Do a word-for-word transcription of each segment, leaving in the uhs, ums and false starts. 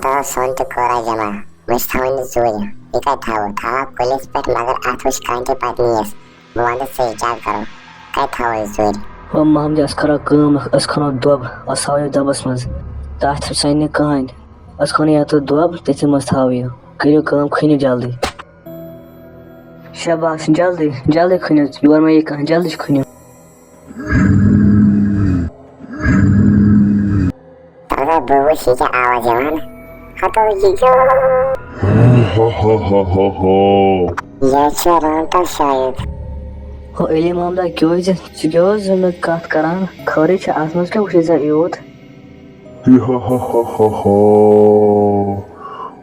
تہٕ سۄن تہِ کٔر اَسہِ جمع۔ وۄنۍ چھِ تھاوٕنۍ یہِ ژوٗرِ۔ یہِ کَتہِ تھاوو؟ تھاوو کُلِس پٮ۪ٹھ، مگر اَتھ وٕچھ کانٛہہ تہِ پَتہٕ نِیَس۔ بہٕ وَنہٕ ژےٚ، کیٛاہ کَرو؟ کَتہِ تھاوو یہِ ژوٗرِ؟ ہو محمد، أسۍ کَرو کٲم اَکھ، أسۍ کھَنو دۄب، أسۍ تھاوو یہِ دۄبَس منٛز۔ تَتھ سَنہِ نہٕ کٕہٕنۍ۔ أسۍ کھَنو یَتھ دۄب، تٔتھی منٛز تھاوو یہِ۔ کٔرِو کٲم، کھٔنِو جلدی۔ شاباش، جلدی، جلدی کھٔنِو۔ یور مہ یی کانٛہہ، جلدی چھِ کھٔنِو۔ اگر بہٕ وٕچھ، یہِ کیٛاہ آواز یِوان؟ ہتو، یہِ کیٛاہ؟ ہا ہا ہا ہا ہا۔ یہِ چھِ رانٹس شاید۔ ہو علی محمدہ، کیٛاہ حظ؟ ژٕ کیٛاہ حظ مےٚ کتھ کران؟ خٲرٕے چھا؟ اتھ منٛز کیٛاہ وٕچھے ژےٚ یوٗت؟ ہا ہا ہا ہا ہا۔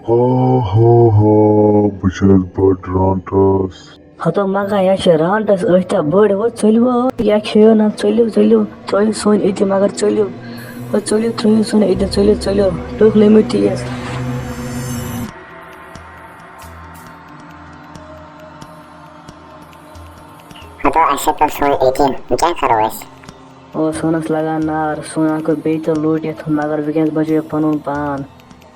ہا ہا ہا۔ بہٕ چھُس بٔڑ رانٹس۔ ہتو مگا، یا چھِ رانٹس أتھۍ تہ بٔڑ، وۄنۍ ژٔلِو، یا کھیٚیِو نہ، ژٔلِو، ژٔلِو، ترٛٲیِو سوٚن أتی، مگر ژٔلِو، وۄنۍ ژٔلِو، ترٛٲیِو سوٚن أتی، ژٔلِو، ژٔلِو، ٹوٚک لٔمِو تیز۔ ہتو، اَسہِ چھِ تۄہہِ سوٚن أتی، وۄنۍ کیٛاہ کرو أسۍ؟ او، سوٚنَس لگان نار، سوٚن ہٮ۪کو بیٚیہِ تہِ لوٗٹِتھ، مگر وٕنکیٚنَس بچٲیِو پنُن پان۔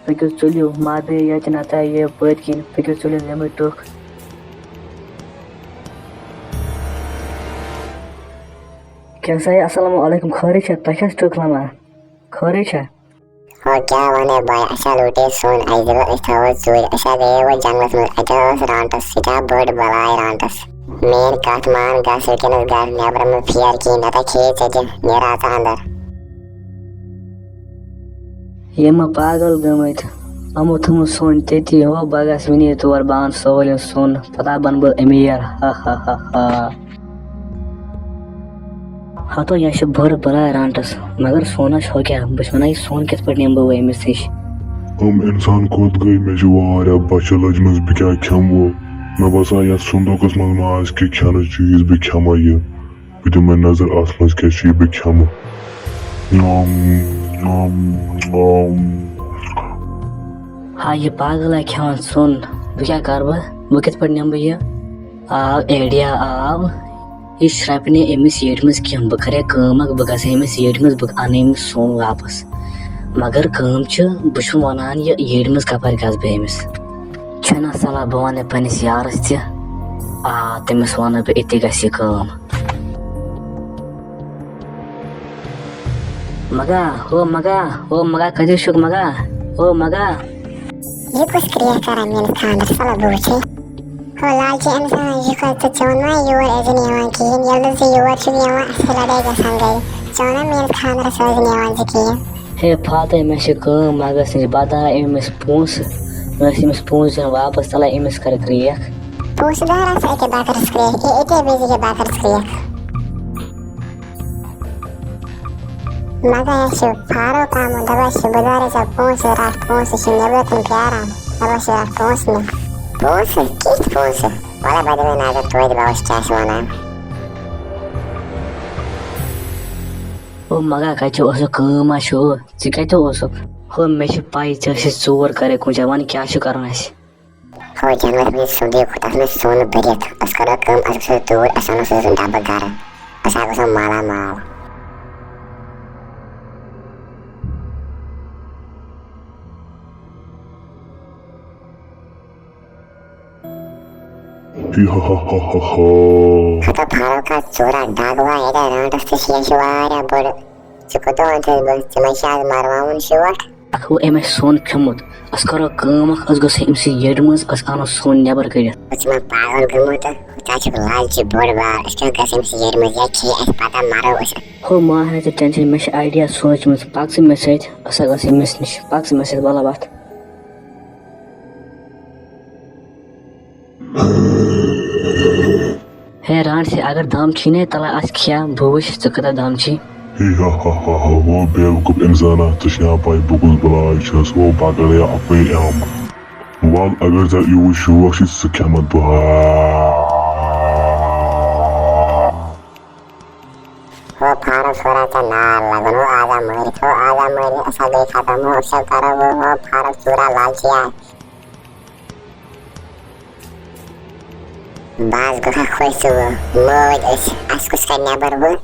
پٔکِو ژٔلِو، ما بیٚیہِ ییٚتہِ نہ تہٕ یہِ پٔتۍ کِنۍ، پٔکِو ژٔلِو یِمَے ٹُکھ۔ کیٛاہ سا ہے، السلام علیکم، خٲرٕے چھا؟ تۄہہِ کیٛاہ چھُ ٹُکھ لَمان؟ خٲرٕے چھا؟ ہو، کیٛاہ وَنَے بَے، اَسہِ ہا لوٗٹے سوٚن، اَسہِ دوٚپ أسۍ تھاوو ژوٗرِ، أسۍ ہا گٔیے وۄنۍ جنٛگلَس منٛز، اَتہِ ٲس رانٛٹَس، سُہ تہِ ہا بٔڑ بَلاے رانٛٹَس۔ میٛٲنۍ کَتھ مان، گژھ وٕنکیٚنَس گَرٕ، نٮ۪برٕ مہٕ پھیر کِہیٖنۍ، نَتہٕ کھیٚیہِ ژےٚ تہِ، نیرٕ اَژٕ اَندَر۔ یِم پاگل گٔمٕتۍ، یِمو تھوٚومُت سوٚن تٔتی۔ ہو، بہٕ گژھٕ وٕنی تور، بہٕ اَنہٕ سہوٗلِیَن سوٚن، پَتہٕ بَنہٕ بہٕ أمیٖر۔ ہا ہا ہا ہا۔ ہتو، یہِ چھِ بٔڑ بَلاے رانٛٹَس، مگر سوٚن ہا چھُ کیٛاہ؟ بہٕ چھُس وَنان، یہِ سوٚن کِتھ پٲٹھۍ نِمہٕ بہٕ وۄنۍ أمِس نِش؟ یِم اِنسان کوٚت گٔے؟ مےٚ چھِ واریاہ بۄچھِ لٔجمٕژ، بہٕ کیٛاہ کھٮ۪مہٕ وۄنۍ؟ مےٚ باسان، یَتھ صندوٗقَس منٛز ما آسہِ کینٛہہ کھٮ۪نٕچ چیٖز، بہٕ کھٮ۪مہٕ یہِ۔ بہٕ دِمہٕ نظر اَتھ منٛز کیٛاہ چھُ یہِ، بہٕ کھٮ۪مہٕ۔ نام، نام، نام۔ ہا، یہِ پاگل ہا کھٮ۪وان سوٚن۔ بہٕ کیٛاہ کَرٕ بہٕ؟ بہٕ کِتھ پٲٹھۍ نِمہٕ بہٕ یہِ؟ آو، idea آو۔ یہِ شرٛپہِ نہٕ أمِس ییٚٹہِ منٛز کینٛہہ۔ بہٕ کَرٕ کٲم اَکھ، بہٕ گژھٕ أمِس ییٚٹہِ منٛز، بہٕ اَنہٕ أمِس سوٚن واپَس۔ مگر کٲم چھِ، بہٕ چھُس وَنان، یہِ ییٚٹہِ منٛز کَپٲرۍ گژھٕ بہٕ أمِس؟ چھُنہ صلاح، بہٕ وَنہٕ پنٛنِس یارَس تہِ۔ آ، تٔمِس وَنہٕ بہٕ، أتی گژھِ یہِ کٲم۔ مگا، ہو مگا، ہو مگا، کَتہِ چھُکھ مگا؟ ہو مگا۔ یہِ کُس کرٛیکھ کران میٲنِس خانٛدرس؟ وَلہٕ بہٕ وٕچھے۔ ہو لالچی اِنسان، یہِ کَتہِ ژٕ، ژےٚ ووٚن نا یور ٲسۍ زِ نہٕ یِوان کِہیٖنۍ، ییٚلہِ نہٕ ژٕ یور چھُکھ یِوان، اَسہِ چھِ لڑٲے گژھان گرِ۔ ژےٚ ووٚن نا میٲنِس خانٛدرس ٲسۍ زِ نہٕ یِوان ژٕ کِہیٖنۍ۔ ہے فاتح، مےٚ چھِ کٲم، مَگَس نِش، بہٕ دَرا أمِس پونٛسہٕ، مےٚ ٲسۍ أمِس پونٛسہٕ دِنۍ واپَس، تَلَے أمِس کَرٕ کرٛیکھ۔ پونٛسہٕ دَرا سا أکیٛاہ بَکرَس کرٛیکھ، ہے أکیٛاہ بیٚیہِ یہِ بَکرَس کرٛیکھ۔ مگر اَسہِ چھُ فاروق آمُت، دَپان چھُ، بہٕ دَرٕ ژےٚ پونٛسہٕ، رَٹھ پونٛسہٕ، چھِ نیٚبرٕ کَنہِ پھیران، دَپان چھِ، رَٹھ پونٛسہٕ مےٚ۔ پونٛسہٕ؟ کِتھۍ پونٛسہٕ؟ وَلہٕ بہٕ دِمَے نظر توتہِ، بہٕ وٕچھٕ کیٛاہ چھِ وَنان۔ او مگا، کَتہِ اوسُکھ؟ کٲم ما چھُ؟ ژٕ کَتہِ اوسُکھ؟ ہو، مےٚ چھِ پَے ژےٚ ٲسٕے ژوٗر کَرٕنۍ کُنہِ جایہِ، وَن کیٛاہ چھُ کَرُن اَسہِ؟ ہو، جنٛگلَس منٛز چھِ صندوٗق، تَتھ منٛز چھِ سوٚن بٔرِتھ۔ أسۍ کَرو کٲم، أسۍ گژھو توٗرۍ، أسۍ اَنو سُہ دَبہٕ گَرٕ۔ أسۍ ہا گژھو مالا مال۔ ہی ہا ہا ہا ہا ہا۔ ہتا فاروقا، ژوٗرا ڈَگ وا، ییٚتہِ رانٛٹَس تہِ چھِ، یہِ چھِ واریاہ بٔڑ۔ ژٕ کوٚت وَنتھَس بہٕ؟ ژےٚ ما چھِ آز مَرواوُن شوق؟ اکھ گوٚو أمۍ اَسہِ سوٚن کھیوٚمُت۔ أسۍ کَرو کٲم اکھ، أسۍ گژھو أمۍ سٕے یٔڈ منٛز، أسۍ اَنو سوٚن نٮ۪بر کٔڑِتھ۔ ژٕ چھُکھ ما پاگل گوٚمُت؟ ژٕ چھُکھ لالچی بوٚڑ بار۔ أسۍ کیٛاہ گژھِ أمۍ سٕے یٔڈ منٛز؟ یا کھیٚیہِ اَسہِ، پَتہٕ مَرو أسۍ۔ ہو، ما ہےٚ ژٕ ٹٮ۪نشن، مےٚ چھِ idea سوٗنٛچمٕژ۔ پَک ژٕ مےٚ سۭتۍ، أسۍ ہا گژھو أمِس نِش۔ پَک ژٕ مےٚ سۭتۍ، وَلہٕ وَتھ۔ ہے رانٛٹسٕے، اگر دم چھی نے، تلے اَتھ کھیا، بہٕ وٕچھِ ژٕ کۭژاہ دم چھی۔ ہے ہا ہا ہا ہا، ہو بیوقوف انسانا، ژےٚ چھے نا پَے بہٕ کُس بلاے چھُس، ہو پاگل یا اَپٲرۍ یِم۔ وَل اگر ژےٚ یوٗت شوق چھُے، ژٕ کھٮ۪مَتھ بہٕ۔ ہا۔ ہو فاروق ژوٗرا ژےٚ نار لگُن، ہو آزا مٲرِتھ، ہو آزا مٲرِتھ، أسۍ ہا گٔے ختم، ہو أسۍ ہا کرو وۄنۍ، ہو فاروق ژوٗرا لالچی آے۔ بس گوٚو خۄش ژٕ وۄنۍ، مٲدۍ أسۍ، اَسہِ کُس کَرِ نٮ۪بر وۄنۍ،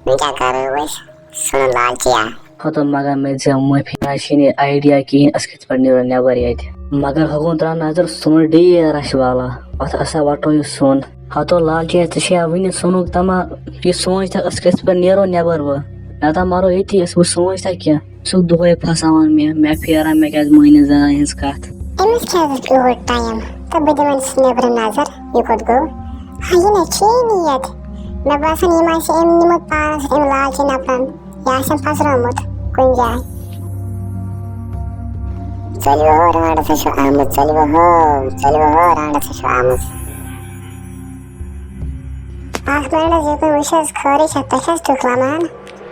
وۄنۍ کیٛاہ کَرو أسۍ؟ سون لالچی آے۔ ہتو مگر مےٚ دِژ معٲفی، مےٚ چھُنہٕ یہِ آیڈیا کِہیٖنۍ، أسۍ کِتھ پٲٹھۍ نیرو نٮ۪بر ییٚتہِ۔ مگر حُکُم ترٛاو نظر، سون ڈیر رَچھِ والا، اَتھ ہسا وَٹو یہِ سون۔ ہتو لالچی، ژےٚ چھےٚ وٕنہِ سونُک تما، یہِ سونچ تھا أسۍ کِتھ پٲٹھۍ نیرو نٮ۪بر وۄنۍ؟ نتہٕ مَرو ییٚتی أسۍ، وۄنۍ سونچ تھا کینٛہہ۔ ژٕ دۄہے پھساوان مےٚ، مےٚ پھیران، مےٚ کیٛازِ مٲنِتھ زنانہِ ہٕنٛز کتھ؟ أمِس کیٛازِ اوٚٹ ٹایم؟ تہٕ بہٕ دِمن سُہ نیٚبرٕ نظر، یہِ کوٚت گوٚو؟ ہا، یہِ نَے چھُے نہٕ ییٚتہِ۔ مےٚ باسان، یِم آسہِ أمۍ نِمُت پانس سۭتۍ، أمۍ لالچی نفرن۔ یہِ آسٮ۪م پھسرومُت کُنہِ جایہِ۔ ژٔلِو ہو، رانٛڈس ہا چھُ آمُت، ژٔلِو ہو، ژٔلِو ہو، رانٛڈس ہا چھُ آمُت۔ اکھ منٹ حظ، یوٚکُن وٕچھ حظ، خٲرٕے چھا، تۄہہِ کیٛازِ ٹھُکھ لمان؟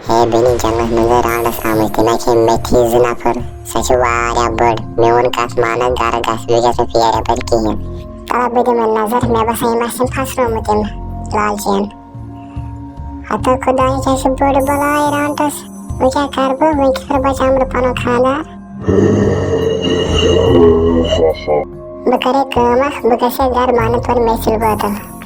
ہے بیٚنہِ، جنگلس منٛز حظ رانٛڈس آمٕتۍ، تِم حظ چھِ مےٚ تھی زٕ نفر۔ سۄ چھِ واریاہ بٔڑ، میون کتھ مان حظ، گرٕ گژھ، بیٚیہِ گژھِ نہٕ پھیرٕ یپٲرۍ کِہیٖنۍ۔ تَلہ بہٕ دِمن نظر، مےٚ باسان، یِم آسن پھسرومُت یِم لالچین۔ ہتو خدایا، یہِ کیٛاہ چھِ بٔڑ بلاے رانٛٹس؟ وۄنۍ کیٛاہ کرٕ بہٕ؟ وۄنۍ کِتھ پٲٹھۍ بچاوٕ بہٕ پنُن خانٛدار؟ بہٕ کرے کٲم اکھ، بہٕ گژھٕ گرٕ، بہٕ انہٕ تورٕ میٚژِل بٲتل۔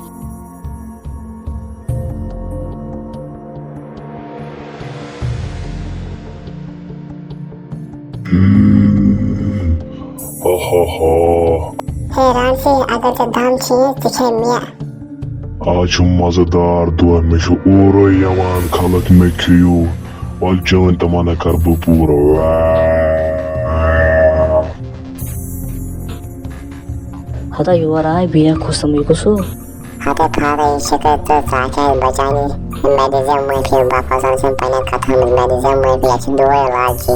ہے رانٛٹسٕے، اگر ژےٚ دم چھُے، ژٕ کھےٚ مےٚ۔ آز چھُ مزٕدار دۄہ، مےٚ چھُ اورَے یِوان خلق مےٚ کھیٚیِو۔ وَلہٕ چٲنۍ تمنا کَرٕ بہٕ پوٗرٕ۔ ہتا یور آے بیٚیہِ اکھ کھُسُم، یہِ کُس ہیوٗ؟ ہتا خادا، یہِ چھِ کَتہِ ژٕ، ژٕ آکھ اَسہِ بچاونہِ۔ مےٚ دِژ معٲفی، بہٕ پھسان چھُس پنٛنٮ۪ن کتھن منٛز، مےٚ دِژ معٲفی، یہِ چھِ دۄہے لالچی۔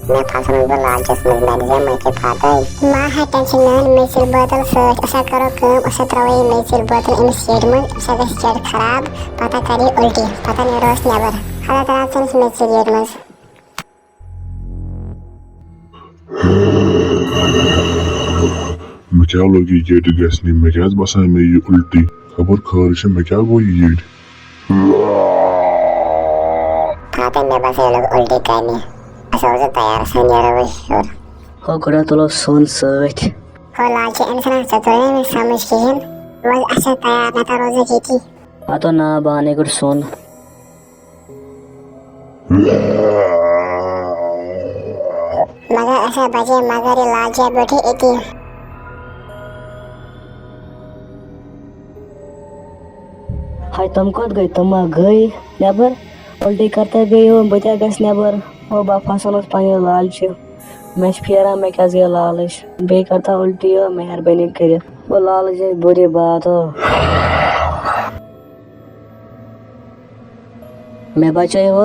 مےٚ پھسنووُس بہٕ لالچس منٛز، مےٚ دِژ معٲفی، فاتح۔ ما ہے ٹینشن نِوان، میٚژِل بٲتل سۭتۍ۔ أسۍ ہا کرو کٲم، أسۍ ہا ترٛاوو یہِ میٚژِل بٲتل أمِس ییٚرِ منٛز، أمِس ہا گژھِ چڑ خراب، پتہٕ ہا کرِ یہِ الٹی، پتہٕ نیرو أسۍ نٮ۪بر۔ ہتا ترٛاو ژٕ أمِس میٚژِل ییٚرِ منٛز۔ مےٚ کیٛاہ لوٚگ یہِ ییٚرِ گژھنہِ؟ مےٚ کیٛازِ باسان مےٚ یہِ الٹی؟ خبر خٲرٕے چھا، مےٚ کیٛاہ گوٚو یہِ ییٚرِ؟ فاتح، مےٚ باسان، یہِ لوٚگ الٹی کرنہِ۔ اَسہِ اوس تیار، أسۍ نیرو وۄنۍ ہیوٚر۔ ہو، گۄڈٕ تُلو سون سۭتۍ۔ ہو لالچی، أمِس چھَنہٕ ژےٚ توٚرُے نہٕ سمجھ کِہیٖنۍ۔ وۄنۍ أسۍ چھِ تیار، نَتہٕ روزو ییٚتی۔ ہتو نا، بہٕ اَنَے گۄڈٕ سون۔ مگر اَسہِ ہا بچے، مگر یہِ لالچی بیوٗٹھٕے أتی۔ ہاے، تِم کوٚت گٔے؟ تِم ما گٔے نٮ۪بر؟ الٹی کرتا بیٚیہِ یِوان، بہٕ تہِ ہا گژھٕ نٮ۪بر۔ ہو، بہٕ پھسان اوس پننہِ لالچہِ۔ مےٚ چھِ پھیران، مےٚ کیٛازِ گٔے لالٕچ؟ بیٚیہِ کرتا الٹی، ہو، مہربٲنی کٔرِتھ۔ وہ لالچ ہے بری بات ہو۔ مےٚ بچٲے ہو۔